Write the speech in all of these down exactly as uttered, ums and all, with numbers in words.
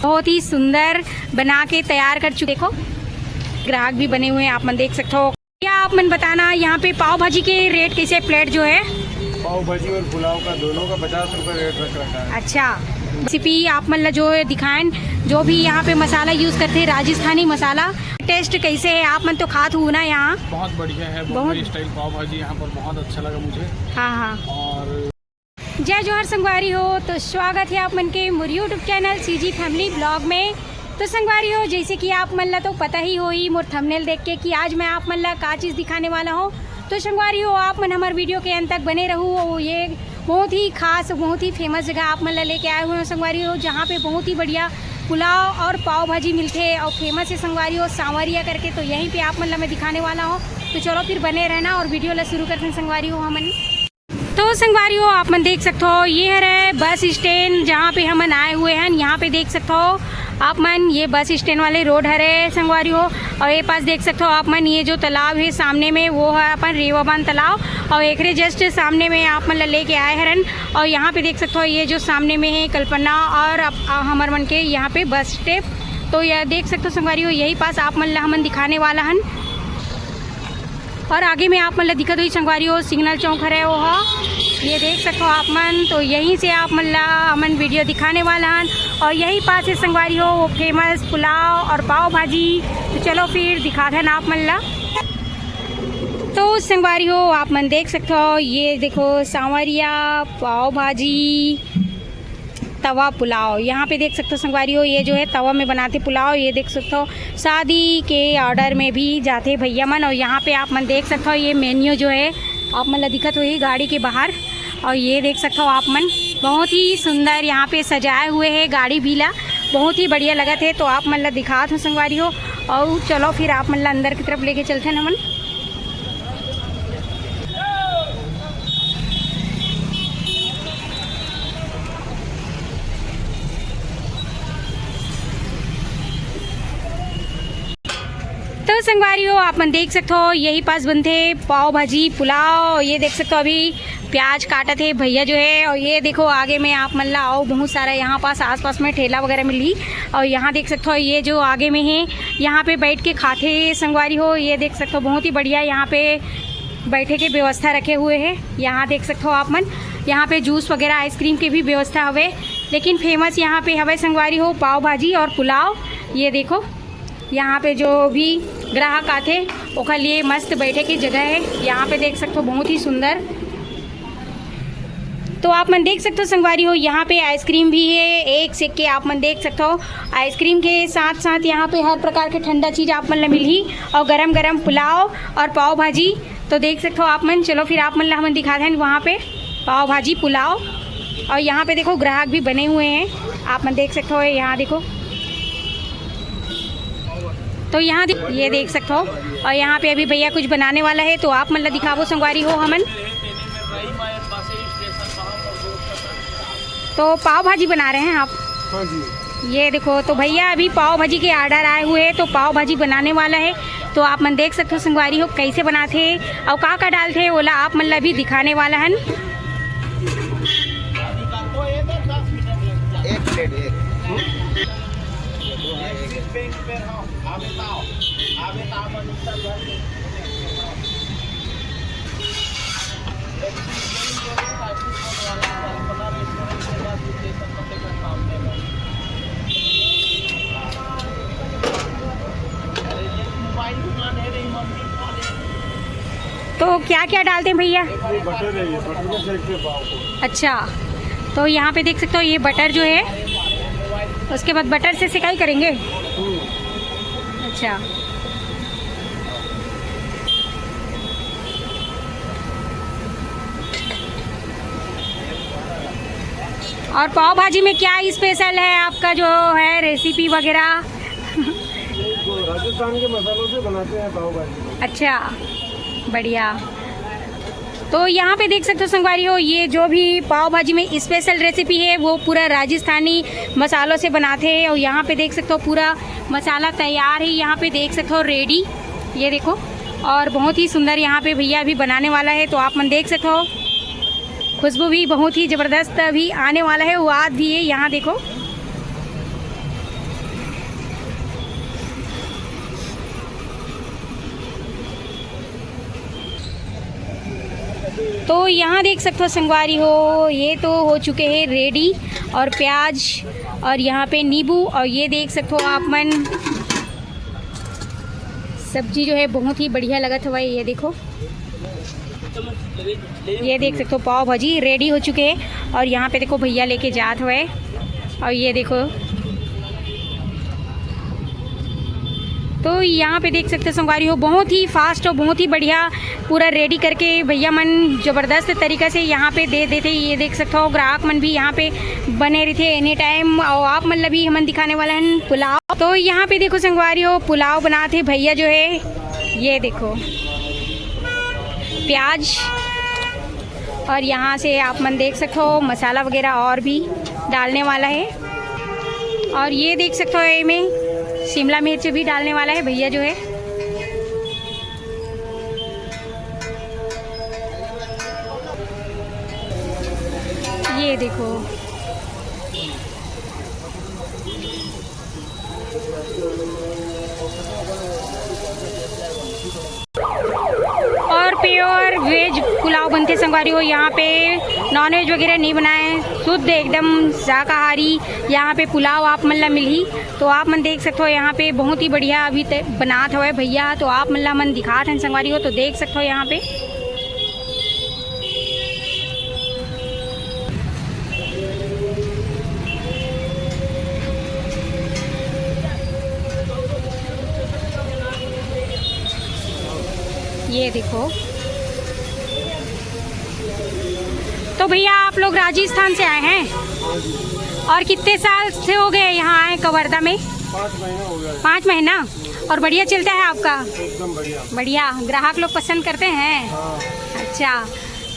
बहुत ही सुंदर बना के तैयार कर चुके। देखो, ग्राहक भी बने हुए हैं, आप मन देख सकते हो। क्या आप मन बताना, यहाँ पे पाव भाजी के रेट कैसे प्लेट जो है? पाव भाजी और पुलाव का, दोनों का पचास रुपए रेट रख रखा है। अच्छा, रेसिपी आप मन ला जो है दिखाएं, जो भी यहाँ पे मसाला यूज़ करते हैं, राजस्थानी मसाला, टेस्ट कैसे है? आप मन तो खात हो ना यहाँ? बहुत बढ़िया है बहुत। बम्बई स्टाइल पाव भाजी, यहाँ पर बहुत अच्छा लगा मुझे। हाँ, हाँ। और जय जोहार संगवारी हो, तो स्वागत है आप मन के मोर YouTube channel CG family blog में। तो संगवारी हो, जैसे कि आप मन ला तो पता ही होही मोर थंबनेल देख के कि आज मैं आप मन ला का चीज़ दिखाने वाला हूँ। तो संगवारी हो, आप मन हमारे वीडियो के अंत तक बने रहू। और ये बहुत ही खास, बहुत ही फेमस जगह आप मन ला लेके आए हुए हैं संगवारी हो, जहाँ पे बहुत ही बढ़िया पुलाव और पाव भाजी मिलते हैं और फेमस है संगवारी हो सांवरिया करके। तो यहीं पे आप मन ला मैं दिखाने वाला हूँ। तो चलो फिर बने रहना और वीडियो ला शुरू करते हैं संगवारी हो हमन। तो संगवारी हो, आप मन देख सकते हो, ये हरे बस स्टैंड, जहाँ पे हमन आए हुए हैं। यहाँ पे देख सकते हो आप मन, ये बस स्टैंड वाले रोड हरे संगवारी हो। और ये पास देख सकते हो आप मन, ये जो तालाब है सामने में, वो है अपन रेवा बांध तालाब। और एकरे जस्ट सामने में आप मन ला लेके आए हरन। और यहाँ पे देख सकते हो, ये जो सामने में है कल्पना और अप-, आ, हमर मन के यहाँ पे बस स्टैंड। तो यह देख सकते हो संगवारी हो, यही पास आप मन ला हमन दिखाने वाला हन। और आगे में आप मन ला दिखत होही संगवारी हो, सिग्नल चौक हरे वो ह। ये देख सकते हो आप मन, तो यहीं से आप मन ला हमन वीडियो दिखाने वाला हन। और यही पास है संगवारी हो वो फेमस पुलाव और पाव भाजी। तो चलो फिर दिखाथन आप मन ला। तो संगवारी हो, आप मन देख सकते हो, ये देखो सांवरिया पाव भाजी, तवा पुलाव। यहाँ पे देख सकते हो संगवारी हो, ये जो है तवा में बनाते पुलाव। ये देख सकते हो, शादी के ऑर्डर में भी जाते भैया मन। और यहाँ पे आप मन देख सकते हो, ये मेन्यू जो है आप मन ला दिखत होही गाड़ी के बाहर। और ये देख सकते हो आप मन, बहुत ही सुंदर यहाँ पे सजाए हुए है गाड़ी भी ला, बहुत ही बढ़िया लगत है। तो आप मन ला दिखात हूँ संगवारी हो, और चलो फिर आप मन ला अंदर की तरफ लेके चलते हैं हमन। तो संगवारी हो, आप मन देख सकते हो, यही पास बनते पाव भाजी पुलाव। ये देख सकते हो, अभी प्याज काटत हे भैया जो है। और ये देखो, आगे में आप मन ला अउ बहुत सारा यहाँ पास आसपास में ठेला वगैरह मिलही। और यहाँ देख सकते हो, ये जो आगे में है, यहाँ पे बैठ के खाथे संगवारी हो। ये देख सकते हो, बहुत ही बढ़िया यहाँ पे बैठे के व्यवस्था रखे हुए है। यहाँ देख सकते हो आप मन, यहाँ पे जूस वगैरह, आइसक्रीम के भी व्यवस्था हवे, लेकिन फेमस यहाँ पे हवे संगवारी हो पाव भाजी और पुलाव। ये देखो, यहाँ पे जो भी ग्राहक आथे, ओकर लिए मस्त बैठे के जगह है। यहाँ पे देख सकते हो, बहुत ही सुंदर। तो आप मन देख सकते हो संगवारी हो, यहाँ पे आइसक्रीम भी है, एक से एक के आप मन देख सकते हो। आइसक्रीम के साथ साथ यहाँ पे हर प्रकार के ठंडा चीज़ आप मन ला मिलही, और गरम गरम पुलाव और पाव भाजी। तो देख सकते हो आप मन। चलो फिर आप मन ला हमन दिखाते हैं वहाँ पे पाव भाजी पुलाव। और यहाँ पे देखो, ग्राहक भी बने हुए हैं, आप मन देख सकते हो। यहाँ देखो, तो यहाँ दे-, ये देख सकते हो। और यहाँ पे अभी भैया कुछ बनाने वाला है, तो आप मन ला दिखाबो संगवारी हो हमन। तो पाव भाजी बना रहे हैं आप? हाँ जी। ये देखो, तो भैया अभी पाव भाजी के ऑर्डर आए हुए हैं, तो पाव भाजी बनाने वाला है। तो आप मन देख सकते हो संगवारी हो, कैसे बनाथे और का का डालथे, ओला आप मन ला भी दिखाने वाला हन। एक प्लेट, एक। तो क्या क्या डालते हैं भैया? ये बटर है, ये बटर में सेकते हैं पाव को। अच्छा, तो यहाँ पे देख सकते हो, ये बटर जो है, उसके बाद बटर से सिकाई करेंगे। हम्म। अच्छा, और पाव भाजी में क्या स्पेशल है आपका, जो है रेसिपी वगैरह? राजस्थान के मसालों से बनाते हैं पाव भाजी। अच्छा, बढ़िया। तो यहाँ पे देख सकते हो संगवारी हो, ये जो भी पाव भाजी में स्पेशल रेसिपी है, वो पूरा राजस्थानी मसालों से बनाते हैं। और यहाँ पे देख सकते हो, पूरा मसाला तैयार है। यहाँ पे देख सकते हो, रेडी, ये देखो। और बहुत ही सुंदर यहाँ पे भैया अभी बनाने वाला है, तो आप मन देख सकते हो, खुशबू भी बहुत ही ज़बरदस्त अभी आने वाला है। स्वाद भी है, यहाँ देखो। तो यहाँ देख सकते हो संगवारी हो, ये तो हो चुके हैं रेडी, और प्याज और यहाँ पे नींबू, और ये देख सकते हो आप मन, सब्जी जो है बहुत ही बढ़िया लगत हवय। ये देखो, ये देख सकते हो पाव भाजी रेडी हो चुके हैं, और यहाँ पे देखो भैया लेके जात हुए, और ये देखो, तो यहाँ पे देख सकते हो संगवारी हो, बहुत ही फास्ट और बहुत ही बढ़िया पूरा रेडी करके भैया मन जबरदस्त तरीका से यहाँ पे दे देते। ये देख सकते हो ग्राहक मन भी यहाँ पे बने रहिथे एनी टाइम। और आप मन ला भी हमन दिखाने वाला है पुलाव। तो यहाँ पे देखो संगवारी हो, पुलाव बनाते भैया जो है, ये देखो प्याज, और यहाँ से आप मन देख सकते हो मसाला वगैरह और भी डालने वाला है। और ये देख सकते हो, ये में शिमला मिर्च भी डालने वाला है भैया जो है। ये देखो, और प्योर वेज पुलाव बनते संगवारी हो। यहाँ पे नॉन वेज वगैरह नहीं बनाए, शुद्ध एकदम शाकाहारी। यहाँ पे पुलाव आप मन ला मिलही, तो आप मन देख सकते हो यहाँ पे बहुत ही बढ़िया अभी तक बनात हवय भैया। तो आप मन ला मन दिखात हन संगवारी हो, तो देख सकते हो यहाँ पे। ये देखो, तो भैया आप लोग राजस्थान से आए हैं, और कितने साल से हो गए यहाँ आए कवर्धा में? पाँच महीना हो गया है। पाँच महीना। और बढ़िया चलता है आपका? एकदम बढ़िया। बढ़िया, ग्राहक लोग पसंद करते हैं? हाँ। अच्छा,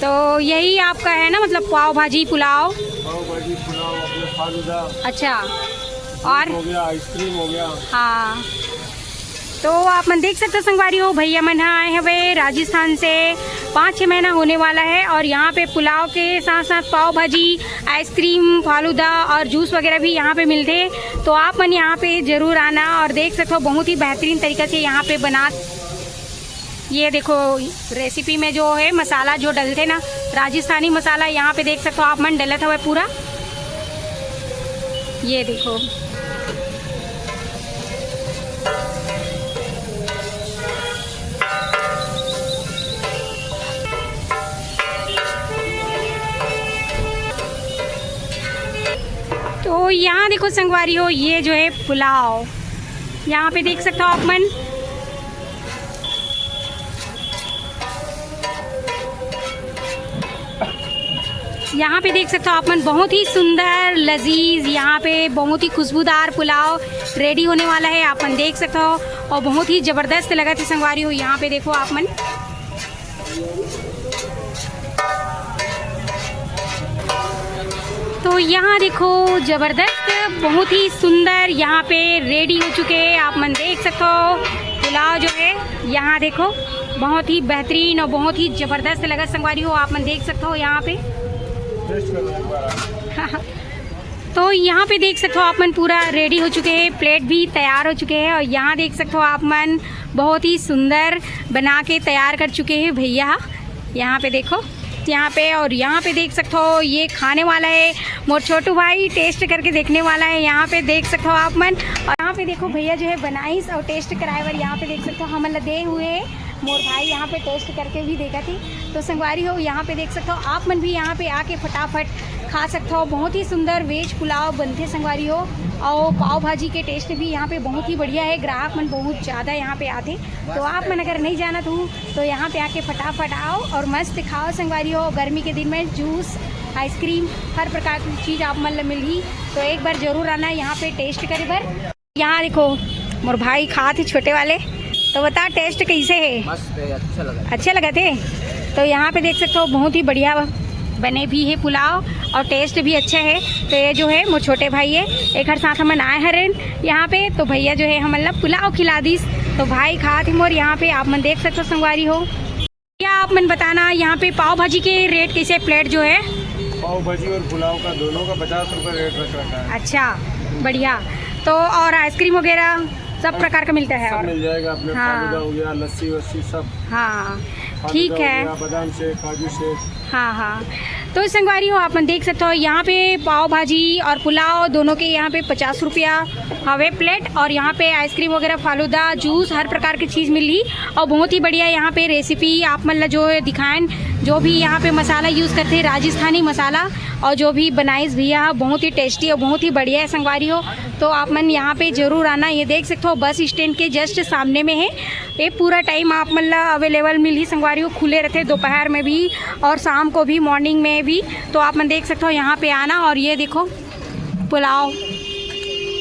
तो यही आपका है ना, मतलब पाव भाजी, पुलाव? पाव भाजी, पुलाव, अपने फालूदा। अच्छा, और? हो गया, आइसक्रीम हो गया। हाँ, तो आप मन देख सकते हो संगवारी हो, भैया मन ह आए हवे राजस्थान से। पाँच छः महीना होने वाला है, और यहाँ पे पुलाव के साथ साथ पाव भाजी, आइसक्रीम, फालूदा और जूस वगैरह भी यहाँ पे मिलते हैं। तो आप मन यहाँ पे जरूर आना और देख सकते हो, बहुत ही बेहतरीन तरीका से यहाँ पे बना। ये देखो, रेसिपी में जो है मसाला जो डलते ना, राजस्थानी मसाला, यहाँ पे देख सकते हो आप मन, डलत हवे पूरा। ये देखो, तो यहाँ देखो संगवारी हो, ये जो है पुलाव, यहाँ पे देख सकते हो आप मन। यहाँ पे देख सकते हो आप मन, बहुत ही सुंदर लजीज, यहाँ पे बहुत ही खुशबूदार पुलाव रेडी होने वाला है, आप मन देख सकते हो। और बहुत ही जबरदस्त लगत हे संगवारी हो। यहाँ पे देखो आप मन, तो यहाँ देखो, जबरदस्त, बहुत ही सुंदर यहाँ पे रेडी हो चुके हैं। आप मन देख सकते हो पुलाव जो है, यहाँ देखो, बहुत ही बेहतरीन और बहुत ही जबरदस्त लगत संगवारी हो। आप मन देख सकते हो यहाँ पे। टेस्ट करो एक बार आप। तो यहाँ पे देख सकते हो आप मन, पूरा रेडी हो चुके हैं, प्लेट भी तैयार हो चुके हैं। और यहाँ देख सकते हो आप मन, बहुत ही सुंदर बना के तैयार कर चुके हैं भैया। यहाँ पे देखो, यहाँ पे, और यहाँ पे देख सकते हो ये खाने वाला है मोर छोटू भाई, टेस्ट करके देखने वाला है। यहाँ पे देख सकते हो आप मन, और यहाँ पे देखो भैया जो है बनाइस और टेस्ट कराए बर यहाँ पे देख सकते हो हमन ला दे हुए है। मोर भाई यहाँ पे टेस्ट करके भी देखत हे। तो संगवारी हो, यहाँ पे देख सकते हो आप मन भी यहाँ पे आके फटाफट खा सकते हो। बहुत ही सुंदर वेज पुलाव बनथे संगवारी हो, और पाव भाजी के टेस्ट भी यहाँ पे बहुत ही बढ़िया है। ग्राहक मन बहुत ज़्यादा यहाँ पे आथे, तो आप मन अगर नहीं जानत हो तो यहाँ पे आके फटाफट आओ और मस्त खाओ संगवारी हो। गर्मी के दिन में जूस, आइसक्रीम, हर प्रकार की चीज़ आप मन ल मिलही। तो एक बार जरूर आना यहाँ पे टेस्ट करे बर। यहाँ देखो, मोर भाई खात हे छोटे वाले, तो बता टेस्ट कैसे है? मस्त है, अच्छा लगा। अच्छा लगा थे। तो यहाँ पे देख सकते हो बहुत ही बढ़िया बने भी है पुलाव और टेस्ट भी अच्छा है। तो ये जो है मोर छोटे भाई है, एक हर साथ हमन आए हरेन यहाँ पे, तो भैया जो है हमन ला पुलाव खिला दीस। तो भाई खात हे मोर यहाँ पे, आप मन देख सकते हो संगवारी हो। क्या आप मन बताना यहाँ पे पाव भाजी के रेट कैसे प्लेट जो है? पाव भाजी और पुलाव का दोनों का पचास रुपये रेट रख रखा है। अच्छा, बढ़िया। तो और आइसक्रीम वगैरह सब प्रकार का मिलता है? सब और मिल जाएगा अपने, हाँ। फालूदा हो गया, लस्सी वस्सी सब। हाँ, ठीक है। बादाम शेक, काजू शेक। हाँ, हाँ। तो संगवारी हो, आप मन देख सकते हो, यहाँ पे पाव भाजी और पुलाव दोनों के यहाँ पे पचास रुपया हवे प्लेट, और यहाँ पे आइसक्रीम वगैरह, फालूदा, जूस, हर प्रकार की चीज़ मिली। और बहुत ही बढ़िया यहाँ पे रेसिपी आप मन ला जो दिखाएन, जो भी यहाँ पे मसाला यूज़ करते हैं, राजस्थानी मसाला, और जो भी बनाइस भैया, बहुत ही टेस्टी और बहुत ही बढ़िया है संगवारी हो। तो आप मन यहाँ पे जरूर आना। ये देख सकते हो, बस स्टैंड के जस्ट सामने में है। ये पूरा टाइम आप मन ला अवेलेबल मिलही संगवारी हो, खुले रहते दोपहर में भी और शाम को भी, मॉर्निंग में भी। तो आप मन देख सकते हो यहाँ पे आना। और ये देखो पुलाव,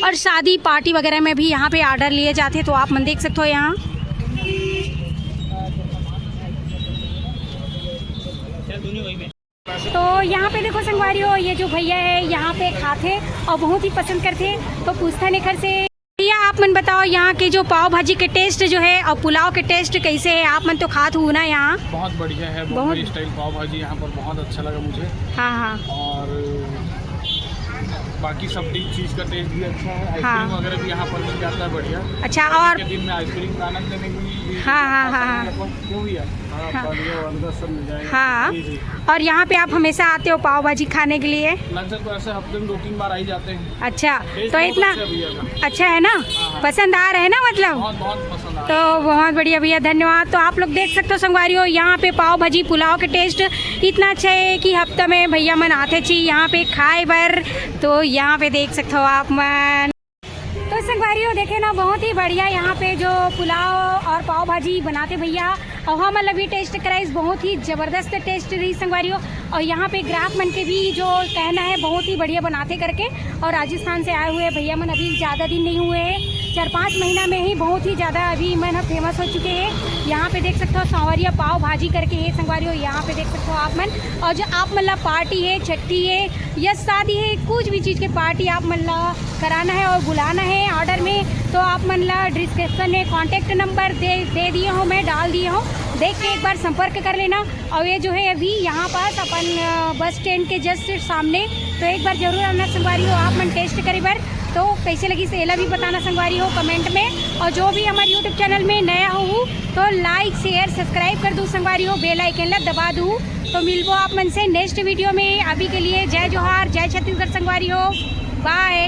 और शादी पार्टी वगैरह में भी यहाँ पे ऑर्डर लिए जाते, तो आप मन देख सकते हो यहाँ। तो यहाँ पे देखो संगवारी हो, ये जो भैया है यहाँ पे खाथे और बहुत ही पसंद करथे, तो पूछथन एखर से। भैया, आप मन बताओ, यहाँ के जो पाव भाजी के टेस्ट जो है और पुलाव के टेस्ट कैसे है? आप मन तो खात हो ना यहाँ? बहुत बढ़िया है, बहुत। बम्बई स्टाइल पाव भाजी यहाँ पर बहुत अच्छा लगा मुझे। हाँ, हाँ। और बाकी सब टी-, चीज़ का टेस्ट भी अच्छा है, हाँ। आइसक्रीम वगैरह भी यहाँ पर मिल जाता है, बढ़िया। अच्छा, और और के दिन में आइसक्रीम का आनंद लेने के लिए भी हाँ, हाँ, हाँ, हाँ। क्यों भैया? हाँ, हाँ। बढ़िया, वाला सब मिल जाएगा। हाँ। जी, जी। और यहाँ पे आप हमेशा आते हो पाव भाजी खाने के लिए? लगभग तो ऐसे हफ्ते में दो तीन बार आ ही जाते हैं। अच्छा, टेस्ट तो बहुत इतना अच्छा है भैया का। अच्छा है ना? हाँ, हाँ। पसंद आ रहा है ना, मतलब? बहुत, बहुत पसंद आ रहा है। तो बहुत बढ़िया भैया, धन्यवाद। तो आप लोग देख सकते हो संगवारी हो, यहाँ पे पाव भाजी पुलाव के टेस्ट इतना अच्छा है कि हफ्ता में भैया मन आथे छी यहाँ पे खाए बर। तो यहाँ पे देख सकते हो आप मन। तो संगवारी हो, देखे ना, बहुत ही बढ़िया यहाँ पे जो पुलाव और पाव भाजी बनाते भैया, और हमन ला भी टेस्ट कराइस, बहुत ही जबरदस्त टेस्ट रही संगवारी हो। और यहाँ पे ग्राहक मन के भी जो कहना है, बहुत ही बढ़िया बनाते करके। और राजस्थान से आए हुए भैया मन अभी ज़्यादा दिन नहीं हुए हैं, चार पाँच महीना में ही बहुत ही ज़्यादा अभी मन फेमस हो चुके हैं। यहाँ पे देख सकते हो सांवरिया पाव भाजी करके है संगवारी हो, यहाँ पे देख सकते हो आप मन। और जो आप मन ला पार्टी है, छट्ठी है या शादी है, कुछ भी चीज़ के पार्टी आप मन ला कराना है और बुलाना है ऑर्डर में, तो आप मन ला डिस्क्रिप्शन में कॉन्टैक्ट नंबर दे दे दिए हो, मैं डाल दिए हो, देख के एक बार संपर्क कर लेना। और ये जो है अभी यहाँ पास अपन, अ, बस स्टैंड के जस्ट सामने, तो एक बार जरूर आना संगवारी हो आप मन टेस्ट करे बर। तो कैसे लगिस एला भी बताना संगवारी हो कमेंट में, और जो भी हमारे यूट्यूब चैनल में नया हो तो लाइक शेयर सब्सक्राइब कर दू संगवारी हो, बेल आइकन ला दबा दू। तो मिलबो आप मन से नेक्स्ट वीडियो में। अभी के लिए जय जोहार, जय छत्तीसगढ़ संगवारी हो, बाय।